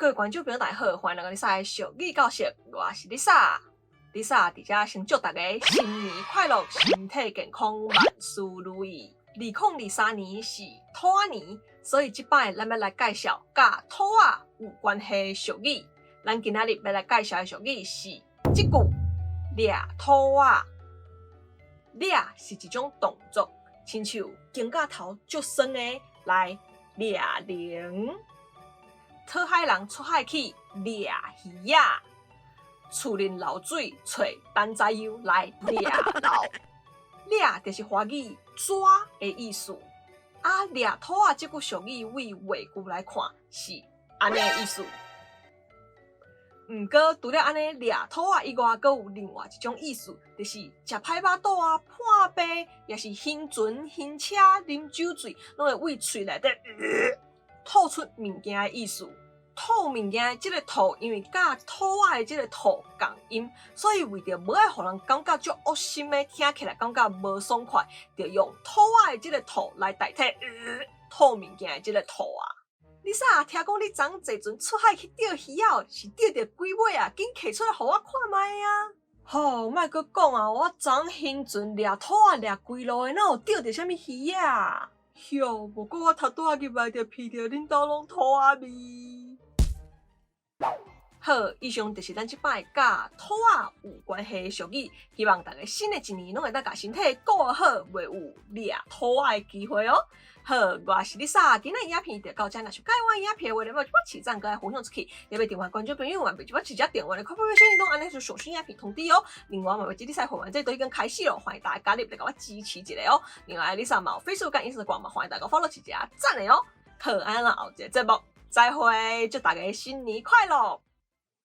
各位觀眾朋友大家好，歡迎來到麗莎的俗語教室，我是麗莎。麗莎佇遮先祝大家新年快樂，身體健康，萬事如意。2023年是兔仔年，所以這擺咱欲來介紹佮兔仔有關係的俗語。咱今仔日欲來介紹的俗語是這句：掠兔仔。掠是一種動作，親像肩胛頭足酸的來掠龍。討海人出海去掠魚仔，厝內漏水揣等知油來掠漏。掠就是華語抓的意思。啊，掠兔仔這句俗語對話句來看是按呢的意思。毋過除了按呢掠兔仔以外，閣有另外一種意思，就是食歹腹肚啊、破病，抑是晕船、暈車、啉酒醉，攏會對喙內底吐出物件的意思。吐物件的這个吐，因為佮兔仔的這个兔仝音，所以為著無愛予人感覺足噁心的，聽起來感覺無爽快，就用兔仔的這个兔來代替吐物件的這个吐啊。麗莎，聽講你昨昏坐船出海去釣魚仔，是釣著幾尾啊？緊提出來予我看覓啊！吼，莫閣講啊！我昨昏暈船掠兔仔掠規路的，哪有釣著啥物魚仔？喲，無過我頭拄仔入來就鼻著恁兜攏兔仔味。好，以上就是咱這擺佮兔仔有關係的俗語，希望大家新的一年攏會當共身體顧好，袂有掠兔仔的機會哦。好，我是麗莎，今仔影片就到這，若是喜歡我影片的話，你欲起讚閣愛分享出去，欲訂閱觀眾朋友嘛，袂記欲直接訂閱的，快快快，攏按呢就首新影片通知哦。另外嘛，欲記麗莎會員制都已經開始咯，歡迎大家加入來共我支持一下哦。另外，麗莎嘛有 Facebook 佮 Instagram 嘛，歡迎大家 follow 一下讚的哦。好，按呢後一個節目再會，祝大家新年快樂！